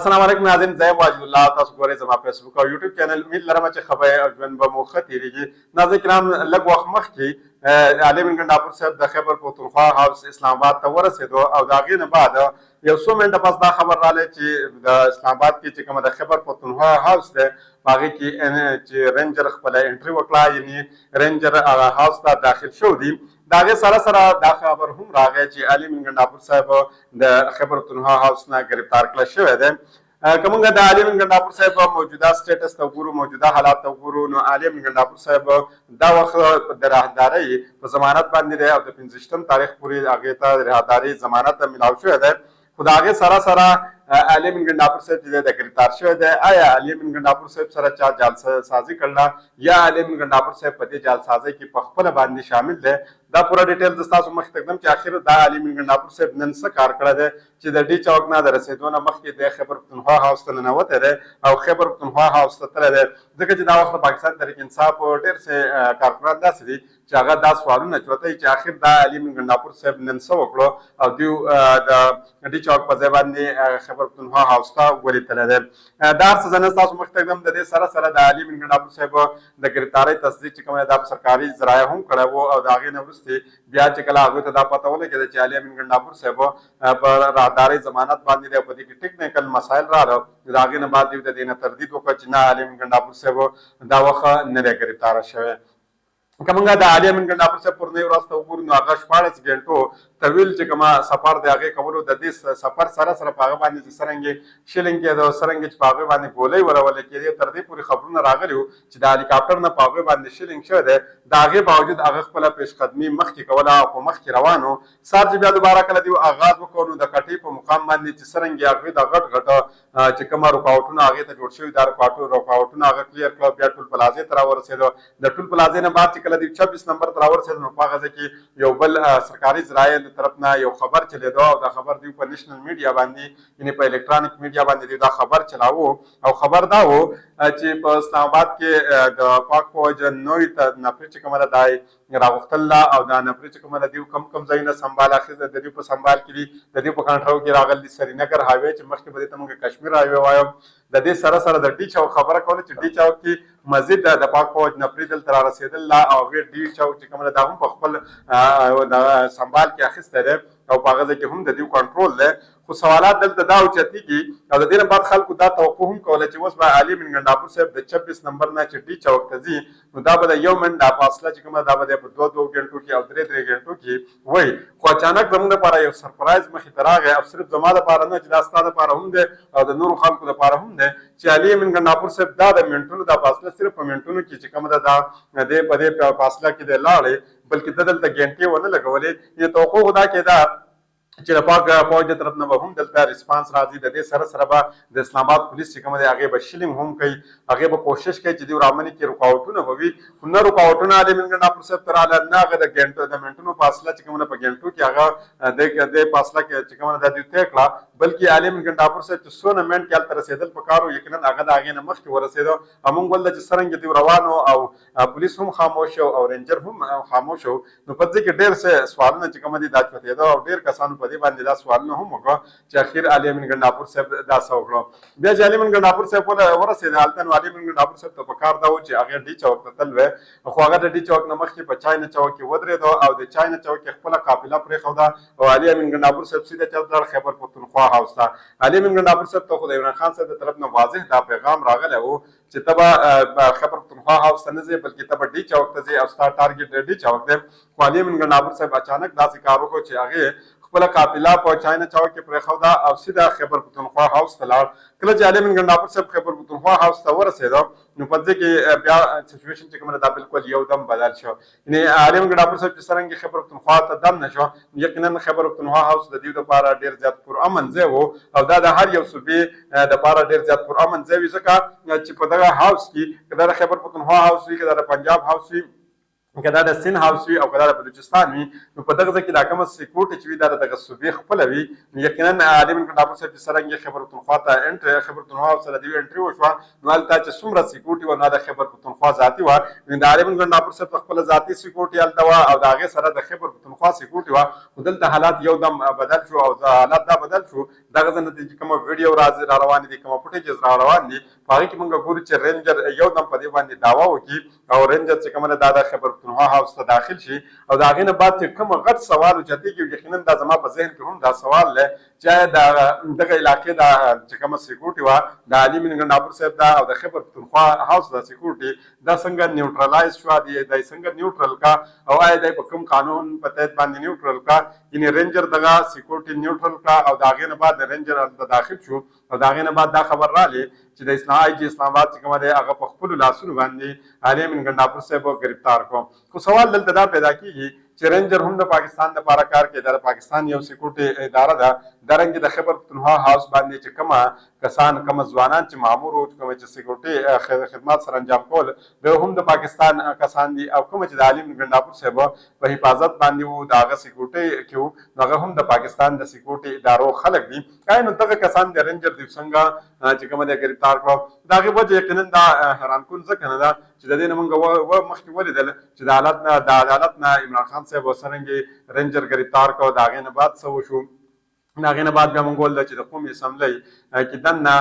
السلام علیکم ناظرین، زه یم واجد الله، تاسو ګورئ زما فیسبوک او یوټیوب چینل. امید لرم چې ښه به او ژوند به مو ښه تېرېږي. ناظرین کرام، لږ وخت مخکې علي امین ګنډاپور صاحب د خیبر پښتونخوا هاوس اسلام آباد ته ورسېدو او د هغې نه بعد یو څو منټه پس دا خبر راغلی چې د اسلام آباد کې چې کومه د خیبر پښتونخوا هاوس دی، په هغې کې چې رینجر خپله انټري وکړه، یعنی رینجر هغه هاوس ته داخل شو دي. د هغې سره سره دا خبر هم راغی چې علي امین ګنډاپور صاحب د خیبر پښتونخوا هاوس نه ګرفتار کړل شوی دی. که موږ د علي امین ګنډاپور صاحب موجوده سټیټس ته وګورو، موجوده حالات ته وګورو، نو علي امین ګنډاپور صاحب دا وخت د راهدارۍ په ضمانت باندې دی او د 25 تاریخ پورې هغې ته د راهدارۍ ضمانت ملاو شوی دی. خو د هغې سره سره علي امین ګنډاپور صاحب چې دی د ګرفتار شوی دی. آیا علي امین ګنډاپور صاحب سره چا جال سازي کړله یا علي امین ګنډاپور صاحب په دې جال سازۍ کې په خپله باندې شامل دی؟ دا پوره ډیټیل زه ستاسو مخې ته ږدم چې اخر دا علي امین ګنډاپور صاحب نن څه کار کړی دی چې د ډي چوک نه د رسېدو نه مخکې دی خیبر پښتونخوا هاوس ته ننوتی دی او خیبر پښتونخوا هاوس ته تللی دی. ځکه چې دا وخت د پاکستان تحریک انصاف ډېر څه کارکنان داسې دي چې هغه دا سوالونه چوتوي چې اخر دا علي امین ګنډاپور صاحب نن څه وکړو او دوی د ډي چوک په ځای باندې خیبر پښتونخوا هاوس ته ولې تللی دی. دا هر څه زه نن ستاسو مخې ته ږدم. د دې سره سره د علي امین ګنډاپور صاحب د ګرفتارۍ تصدیق چې کومه دا په سرکاري ذرایع هم کړی وو او د هغې نه وروسته بیا چې کله هغوی ته دا پته ولګېده چې علي امین ګنډاپور صاحب په راهدارۍ ضمانت باندې دی او په دې کې ټیکنیکل مسایل راغله، د هغې نه بعد دوی د دې نه تردید وکړ چې نه، علي امین ګنډاپور صاحب دا وخت نه دی ګرفتاره شوی. که موږ د علي امین ګنډاپور صاحب پرونۍ ورځ ته وګورو، نو هغه 16 ګنټو طویل چې کومه سفر دی هغې کولو. د دې سفر سره سره په هغه باندې چې څرنګه شیلینګ کېده او څرنګه چې په هغې باندې ګولۍ ورولې کېدې، تر دې پورې خبرونه راغلي وو چې د هلیکاپټر نه په هغې باندې شیلینګ شوی دی، د هغې باوجود هغه خپله پیش قدمي مخکې کوله او په مخکې روان و. سهار چې بیا دوباره کله دیو اغاز وکړ، نو د کټۍ په مقام باندې چې څرنګه هغوی د غټ غټ چې کومه رکاوټونه هغې ته جوړ شوي، دا رکاوټونه هغه کلیر کړه، بیا ټول پلازې ته راورسېده. د ټول پلازې نه بعد چې کله دی 26 نمبر ته راورسېده، نو په هغه ځای کې یو بل سرکاري ذرایع له طرف نه یو خبر چلېده او دا خبر دوی په نېشنل میډیا باندې، یعنی په الکترونیک میډیا باندې دوی دا خبر چلاوو او خبر دا و چې په اسلام آباد کې د پاک فوج نوې نفري چې کومه ده دا راغوښتل او دا نفري چې کومه ده دیو کم کم ځایونه سنبال اخیسته، د دیو په سنبال کې دي، د دیو په کنټرول کې راغلي دي. سرینګر هاوی چې مخکې به دې ته موږ کشمیر هاوی وایو، د دې سره سره د ډي چوک خبره کوله چې ډي چوک کې مزید د پاک فوج نفري دلته را رسېدل او هغوی ډي چوک چې کومه ده دا هم په خپل سنبال کې اخیستی دی او په هغه ځای کې هم د دیو کنټرول دی. خو سوالات دلته دا اوچتېږي او د دې نه بعد خلکو دا توقع هم کوله چې اوس به علي امین ګنډاپور صاحب د 26 نمبر نه چې ډي چوک ته ځي، نو دا به د یو منټ دا فاصله چې کومه دا به دی په دوه دوه ګنټو کې او درې درې ګنټو کې وای. خو اچانک زموږ لپاره یو سرپرایز مخې ته راغی او صرف زما لپاره نه چې دا ستا لپاره هم دی او د نورو خلکو لپاره هم دی چې علي امین ګنډاپور صاحب دا د منټونو دا فاصله صرف په منټونو کې چې کومه ده دا د په دې فاصله کې دی لاړې، بلکې ده دلته ګنټې ونه لګولې. یعنې توقع خو دا کېده چې د پاک فوج د طرف نه به هم دلته ریسپانس راځي، د دې سره سره به د اسلام آباد پولیس چې کوم دی هغې به شیلینګ هم کوي، هغې به کوشش کوي چې دوی رامنې کې رکاوټونه به وي. خو نه رکاوټونه علي امین ګنډاپور صاحب ته راغله، نه هغه د ګنټو د منټونو فاصله چې کومه په ګنټو کې هغه د فاصله کې چې کومه دا دوی طی کړه، بلکې علي امین ګنډاپور صاحب چې څونه منټ کې هلته رسېدل په کار و، یقینا هغه د هغې نه مخکې ورسېده. او موږ ولده چې څرنګه دوی روان او پولیس هم خاموش او رینجر هم خاموش، نو په دې کې ډېر څه سوالونه چې کوم دي دا چوتېده او ډېر کسانو په دې باندې دا سوالونه هم وکړه چې اخیر علي امین ګنډاپور صاحب دا څه وکړو. بیا چې علي امین ګنډاپور صاحب ورسېده هلته، نو علي امین ګنډاپور صاحب ته په کار دا و چې هغه ډي چوک ته تل وی، خو هغه د ډي چوک نه مخکې په چاینا چوک کې ودرېده او د چاینا چوک کې خپله قافله پرېښوده او علي امین ګنډاپور صاحب سیده چېرته لاړ؟ خیبر پښتونخوا هاوس ته. علي امین ګنډاپور صاحب ته خو د عمران خان صاحب د طرف نه واضح دا پیغام راغلی و چې ته به خیبر پښتونخوا هاوس ته نه ځې، بلکې ته به ډي چوک ته ځې او ستا ټارګټ د ډي چوک دی. خو علي امین ګنډاپور صاحب اچانک داسې کار وکړ چې هغې خپله قافله په چاینا چوک کې پرېښوده او سیده خیبر پښتونخوا هاوس ته لاړ. کله چې علي امین ګنډاپور صاحب خیبر پښتونخوا هاوس ته ورسېده، نو په دې کې بیا سچویشن چې کومه ده دا بالکل یو دم بدل شو. یعنی علي امین ګنډاپور صاحب چې څرنګه خیبر پښتونخوا ته دم نه شو، یقینا خیبر پښتونخوا هاوس د دوی لپاره ډېر زیات پر امن ځای وو او دا د هر یو صوبې لپاره ډېر زیات پر امن ځای وي، ځکه چې په دغه هاوس کې که دا د خیبر پښتونخوا هاوس وي، که دا د پنجاب هاوس وي، که دا د سند هاوس وي او که دا د بلوچستان وي، نو په دغه ځای کې دا کومه سیکورټي چې وي، دا د دغه صوبې خپله وي. نو یقینا علي بن ګنډاپور صاحب چې څرنګه خیبر پښتونخوا ته انټري، خیبر پښتونخوا سره د انټري وشوه، نو هلته چې څومره سیکورټي وه، نو د خیبر پښتونخوا ذاتي وه. نو د علي بن ګنډاپور صاحب خپله ذاتي سیکورټي هلته وه او د هغې سره د خیبر پښتونخوا سیکورټي وه. خو دلته حالات یو دم بدل شو او حالات دا بدل شو، دغه ځای نه چې کومه ویډیو راځي را روانې دي، کومه فوټیجز را روان دي، په هغې کې مونږ ګورو چې رینجر یو دم په دې باندې دعوه وکړي او رینجر چې کومه ده، دا د خیبر پښتونخوا هاوس ته داخل شي. او د هغې نه بعد چې کوم غټ سوال اوچتېږي، یقینا دا زما په ذهن کې هم دا سوال دی چې آیا دا دغه علاقې دا چې کومه سیکورټي وه د علي امین ګنډاپور صاحب دا او د خیبر پښتونخوا هاوس دا سیکورټي دا څنګه نیوټرلایز شوه، دی څنګه نیوټرل کا او آیا دی په کوم قانون په تحت باندې نیوټرل کا؟ یعنی رینجر دغه سیکورټي نیوټرل کا او د هغې نه بعد رینجر هلته داخل شو او د هغې نه بعد دا خبر راغلی چې د اسلام آی جي اسلام آباد چې کومه دی، هغه په خپلو لاسونو باندې علي امین ګنډاپور صاحب ګرفتار کړو. خو سوال دلته دا پیدا کیږي چې رینجر هم د پاکستان لپاره کار کوي، دا د پاکستان یو سیکورټي اداره ده. دا رنګ د خیبر پښتونخوا هاوس باندې چې کومه کسان، کومه ځوانان چې مامور وو، کومه چې سیکورټي خدمات سره انجام کول، دا هم د پاکستان کسان دي. او کومه چې د علي امین ګنډاپور صاحب په حفاظت باندې وو، د هغه سیکورټي کې وو، نو هغه هم د پاکستان د سیکورټي ادارو خلک دي. نو دغه کسان د رینجر دی څنګه چې کومه دی ګرفتار کړو؟ د هغې وجه یقینا دا حیران کن ځکه نه ده چې د دې نه مونږ مخکې ولیدل چې د عدالت نه عمران خان صاحب څرنګه رینجر ګرفتار کړو. د هغې نه بعد څه وشو؟ د هغې نه بعد بیا مونږ ولیدل چې د قومي اسمبلۍ کې دننه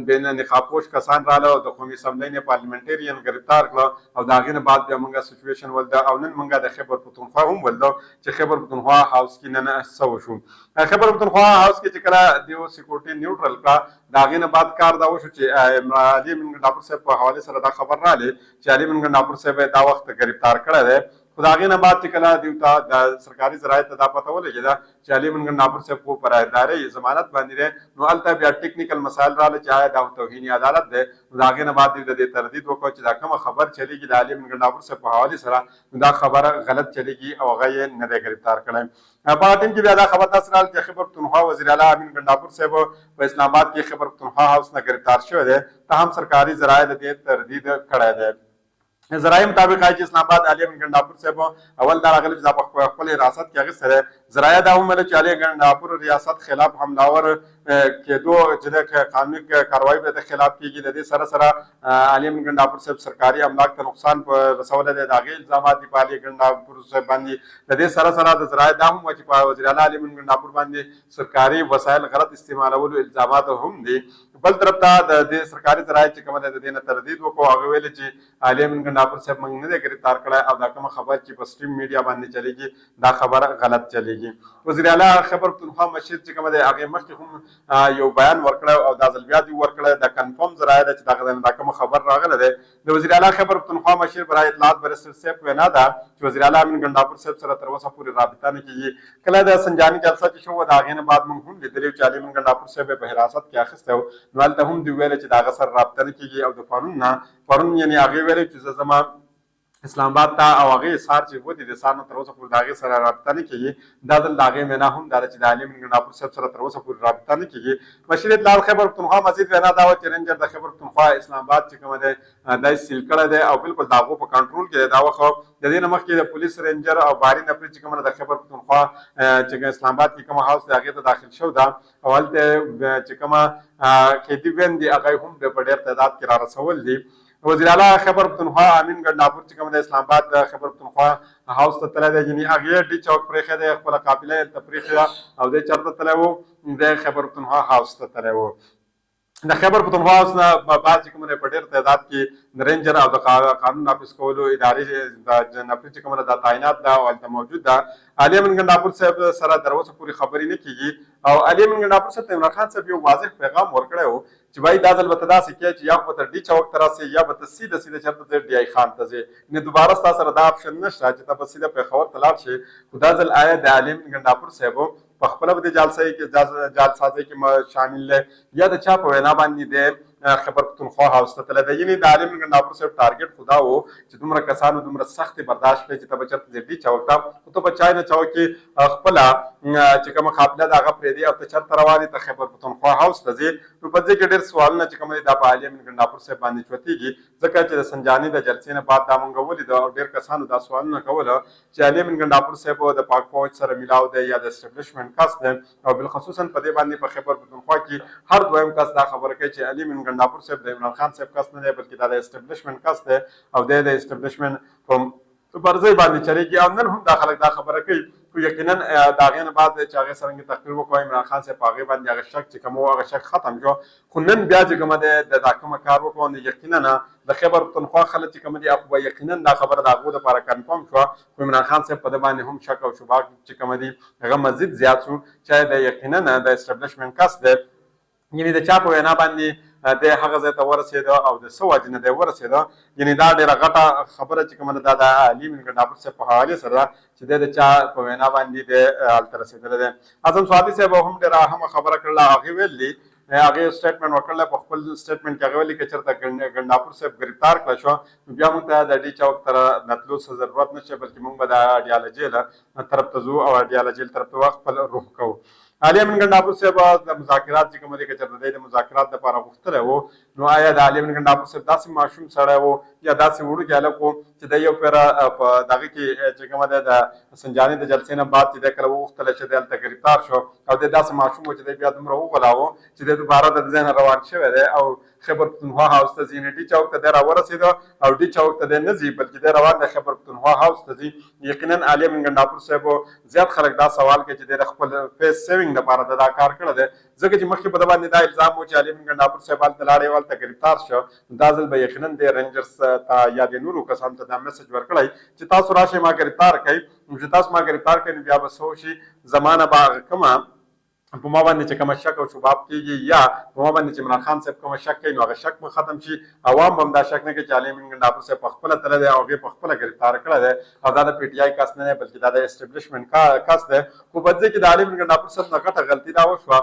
بین نقابپوش کسان راغله او د قومي اسمبلۍ نه پارلیمنټرین ګرفتار کړه. او د هغې نه بعد بیا مونږ سچویشن ولیده او نن مونږ د خیبر پښتونخوا هم ولیده چې خیبر پښتونخوا هاوس کې نن څه وشو. خیبر پښتونخوا هاوس کې چې کله دیو سیکورټي نیوټرل کړه، د هغې نه بعد کار دا وشو چې علي امین ګنډاپور صاحب په حوالې سره دا خبر راغلی چې علي امین ګنډاپور صاحب دا وخت ګرفتار کړی دی. خو د هغې نه بعد چې کله دیو ته د سرکاري ذرایع ته دا پته ولګېده چې علي امین ګنډاپور صاحب خو پر اداري ضمانت باندې دی، نو هلته بیا ټیکنیکل مسایل راغله چې آیا دا توهین عدالت دی؟ نو د هغې نه بعد دوی د دې تردید وکړ چې دا کومه خبر چلیږي د علي امین ګنډاپور صاحب په حوالې سره، نو دا خبره غلط چلیږي او هغه یې نه دی ګرفتار کړی. په هغه ټیم کې بیا دا خبر داسې راغله چې خیبر پښتونخوا وزیر اعلی امین ګنډاپور صاحب په اسلام آباد کې خیبر پښتونخوا هاوس نه ګرفتار شوی دی، ته هم سرکاري ذرایع د دې تردید کړی دی. ذرایع مطابق آی جي اسلام آباد علي امین ګنډاپور صاحب اول دا راغلی چې دا په خپل حراست کې اخیستی دی. ذرایع دا هم ویل چې علي ګنډاپور ریاست خلاف حملاور کېدو چې د قانوني کاروايي به د خلاف کېږي. د دې سره سره علي امین ګنډاپور صاحب سرکاري املاک ته نقصان رسولی دی، د هغې الزامات دي په علي ګنډاپور صاحب باندې. د دې سره سره د ذرایع دا هم وه چې په وزیر اعلی علي امین ګنډاپور باندې سرکاري وسایل غلط استعمالولو الزامات هم دي. بل طرف ته د دې سرکاري ذرایع چې کومه ده، د دې نه تردید وکړو. هغه ویل چې علي امین ګنډاپور صاحب موږ نه دی ګرفتار کړی او دا کومه خبر چې په سټریم میډیا باندې چلیږي، دا خبره غلط چلیږي. وزیر اعلی خیبر پښتونخوا مشیر چې کومه دی، هغې مخکې هم یو بیان ورکړی او دا ځل بیا دی ورکړی. دا کنفرم ذرایع ده چې دغه دا کومه خبر راغله دی. د وزیر اعلی خیبر پښتونخوا مشیر برای اطلاعات بریسټر صاحب وینا ده چې وزیر اعلی امین ګنډاپور صاحب سره تر اوسه پورې رابطه نه کیږي. کله د سنجاني جلسه چې شوه، د هغې نه بعد موږ هم لیدلی چې علي امین ګنډاپور صاحب یې په حراست کې اخیستی و، نو هلته هم دوی ویل چې د هغه سره رابطه نه کیږي. او د پرون نه پرون یعنې هغې ویل چې زه ځم اسلام آباد ته او هغې سار چې ودی د سار نه تر اوسه پورې د هغې سره رابطه نه کیږي. دا ځل د هغې وینا هم دا ده چې د علي امین ګنډاپور صاحب سره تر اوسه پورې رابطه نه کیږي. مشیر اطلاعات خیبر پښتونخوا مزید وینا دا وه چې رینجر د خیبر پښتونخوا اسلام آباد چې کومه دی، دا یې سیل کړی دی او بالکل د هغو په کنټرول کې دی دا وخت. د دې نه مخکې د پولیس، رینجر او باري نفري چې کومه د خیبر پښتونخوا چې اسلام آباد کې کومه هاوس دی، هغې ته داخل شو ده او هلته چې کومه قیدي وین دي، هغه هم په ډېر تعداد کې را رسول دي. وزیر اعلی خیبر پښتونخوا امین ګنډاپور چې کوم د اسلام آباد د خیبر پښتونخوا هاوس ته تللی دی، یعنې هغې ډي چوک پرېښی دی، خپله قافله یې هلته پرېښې ده او دی چېرته تللی و؟ د خیبر پښتونخوا هاوس ته تللی و. د خیبر پښتونخوا هاوس نه بعد چې کوم دی، په ډېر تعداد کې د رینجر او د قانون نافذ کولو ادارې د نفري چې کومه ده، تعینات ده او هلته موجود ده. علي امین ګنډاپور صاحب سره تر اوسه پورې خبرې نه کېږي. او علي امین ګنډاپور صاحب ته عمران خان صاحب یو واضح پیغام ورکړی و چې بای دا ځل به ته داسې کې چې یا خو به ته ډي چوک ته راسې یا به ته سیده سیده چېرته ځې، ډي آی خان ته ځې، یعنې دوباره ستا سره دا اپشن نشته چې ته به سیده پېښور ته لاړ شې. خو دا ځل آیا د علي امین ګنډاپور صاحب په خپله به د جعلسازۍ کې شامل دی یا د چا په وینا باندې دی خیبر پښتونخوا هاوس ته تللی دی. یعنې د علي امین ګنډاپور صاحب ټارګټ خو دا و چې دومره کسانو دومره سختې برداشت کړې چې ته به چېرته ځې ډي چوک ته، خو ته په چای نه چوک کې خپله چې کومه قافله ده هغه پرېږدې او ته چېرته روان یې؟ ته خیبر پښتونخوا هاوس ته ځې. نو په دې کې ډېر سوالونه چې کوم دي دا په علي امین ګنډاپور صاحب باندې چوتېږي، ځکه چې د سنجاني د جلسې نه بعد دا مونږ ولیده او ډېر کسانو دا سوالونه کوله چې علي امین ګنډاپور صاحب د پاک فوج سره ملاو دی یا د اسټبلشمنټ کس دی، او بالخصوصا په دې باندې په خیبر پښتونخوا کې هر دویم کس دا خبره کوي چې علي امین ګنډاپور صاحب د عمران خان صاحب کس نه دی، بلکې دا د اسټبلشمنټ کس دی او دی د اسټبلشمنټ په پرځای باندې چلېږي. او نن هم دا خلک دا خبره کوي. خو یقینا د هغې نه بعد چې هغې څرنګه تقریر وکړو، عمران خان صاحب په هغې باندې هغه شک چې کوم و هغه شک ختم شو. خو نن بیا چې کومه دی د دا کومه کار وکړو، نو یقینا د خیبر پښتونخوا خلک چې کوم دي هغه به یقینا دا خبره د هغو دپاره کنفرم شوه. خو عمران خان صاحب په ده باندې هم شک او شبهه چې کومه دي هغه مزید زیات شو چې د یقینا د اسټبلشمنټ کس دی. یعنی د چا په وینا باندې دی هغه ځای ته ورسېده او د څه وجې نه دی ورسېده؟ یعنی دا ډېره غټه خبره چې کومه ده دا د علي امین ګنډاپور صاحب په حوالې سره ده چې دی د چا په وینا باندې دی هلته رسېدلی دی. اعظم سواتي صاحب هم ډېره اهمه خبره کړله. هغې ویل دي، هغې سټیټمنټ وکړل، په خپل سټیټمنټ کې هغې ویلي که چېرته ګنډاپور صاحب ګرفتار کړی شو نو بیا موږ ته د ډي چوک تر نتلو څه ضرورت نشته، بلکې موږ به د اډیاله جیل طرف ته ځو او اډیاله جیل طرف ته خپل روح کوو. علي امین ګنډاپور صاحب د مذاکرات چې کوم دی، که چېرته دی د مذاکرات دپاره غوښتلی و، نو آیا د علي امین ګنډاپور صاحب داسې ماشوم سړی و یا داسې وړوکی هلک و چې دی یو پېره په دغه کې چې کومه دی د سنجاني د جلسې نه بعد چې دی کله وغوښتلی چې دی هلته ګرفتار شو، او دی داسې ماشوم و چې دی بیا دومره وغولاوه چې دی دوباره د ځای نه روان شوی دی او خیبر پښتونخوا هاوس ته ځي؟ یعنې ډي چوک ته دی راورسېده او ډي چوک ته دی نه ځي، بلکې دی روان دی خیبر پښتونخوا هاوس ته ځي. یقینا علي امین ګنډاپور صاحب زیات خلک دا سوال کوي چې دی د خپل فیس سیوینګ لپاره ده دا کار کړی دی، ځکه چې مخکې په ده باندې دا الزام و چې علي امین ګنډاپور صاحب هلته لاړی او هلته ګرفتار شو. نو دا ځل به یقینا دی رینجرز ته یا د نورو کسانو ته دا میسج ورکړی چې تاسو راشئ ما ګرفتار کړئ، نو چې تاسو ما ګرفتار کړئ نو بیا به څه وشي؟ زما نه به هغه کومه په ما باندې چې کومه شک او شبهه کېږي یا په ما باندې چې عمران خان صاحب کومه شک کوي نو هغه شک به ختم شي، عوام به هم دا شک نه کوي چې علي امین ګنډاپور صاحب په خپله تللی دی او هغې په خپله ګرفتار کړی دی او دا د پي ټي آی کس نه دی، بلکې دا د اسټبلشمنټ کس دی. خو په دې کې د علي امین ګنډاپور صاحب نه غټه غلطي دا وشوه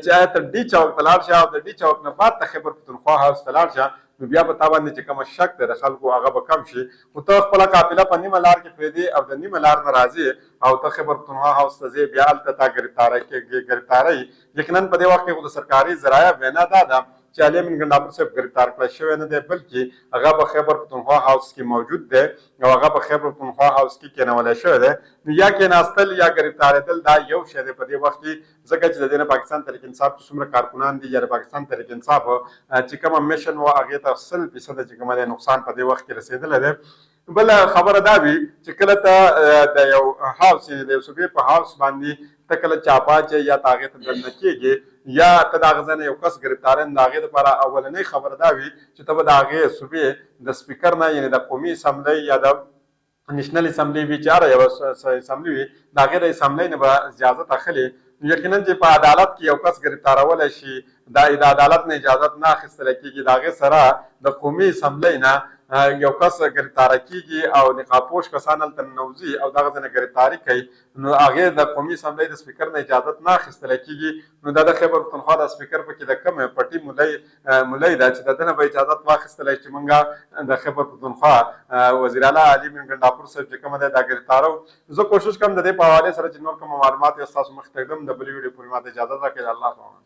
چې آیا ته ډي چوک ته لاړ شه او د ډي چوک نه بعد ته خیبر پښتونخوا هاوس ته لاړ شه، نو بیا به تا باندې چې کومه شک دی د خلکو هغه به کم شي. خو ته خپله قافله په نیمه لار کې پرېږدې او د نیمه لار نه راځې او ته خیبر پښتونخوا هاوس ته ځې، بیا هلته تا ګرفتاري ګرفتاري. یقینا په دې وخت کې خو د سرکاري ذرایع وینا دا ده چې علي امین ګنډاپور صاحب ګرفتار کړی شوی نه دی، بلکې هغه په خیبر پښتونخوا هاوس کې موجود دی او هغه په خیبر پښتونخوا هاوس کې کېنولی شوی دی. نو یا کېناستل یا ګرفتارېدل دا یو شی دی په دې وخت کې، ځکه چې د دې نه پاکستان تحریک انصاف چې څومره کارکنان دي یا د پاکستان تحریک انصاف چې کومه مشن و هغې ته 100% چې کومه دی نقصان په دې وخت کې رسېدلی دی. بله خبره دا وي چې کله ته د یو هاوس، یعنې د یو صوبې په هاوس باندې ته کله چاپه اچوې یا ته هغې ته دننه کېږې یا ته د هغه ځای نه یو کس ګرفتارې، نو د هغې دپاره اولنۍ خبره دا وي چې ته به د هغې صوبې د سپیکر نه، یعنې د قومي اسمبلۍ یا د نېشنل اسمبلۍ وي چې هره یوه اسمبلي وي، د هغې د اسمبلۍ نه به اجازت اخلي. نو یقینا چې په عدالت کې یو کس ګرفتارولی شي، د عدالت نه اجازت نه اخیستل کېږي، د هغې سره د قومي اسمبلۍ نه یو کس ګرفتاره کېږي او نقاب پوش کسان هلته ننوځي او دغه ځای نه ګرفتاري کوي، نو هغې د قومي اسمبلۍ د سپیکر نه اجازت نه اخیستل کېږي. نو دا د خیبر پښتونخوا د سپیکر پکې د کومې پټي مولۍ مولۍ ده چې د ده نه به اجازت واخیستلی چې مونږ د خیبر پښتونخوا وزیر اعلی علي امین ګنډاپور صاحب چې کومه دی دا ګرفتارو؟ زه کوشش کوم د دې په حوالې سره چې نور کوم معلومات یې ستاسو مخې ته ږدم. د بلې ویډیو پورې ماته اجازه راکړئ. الله په امان.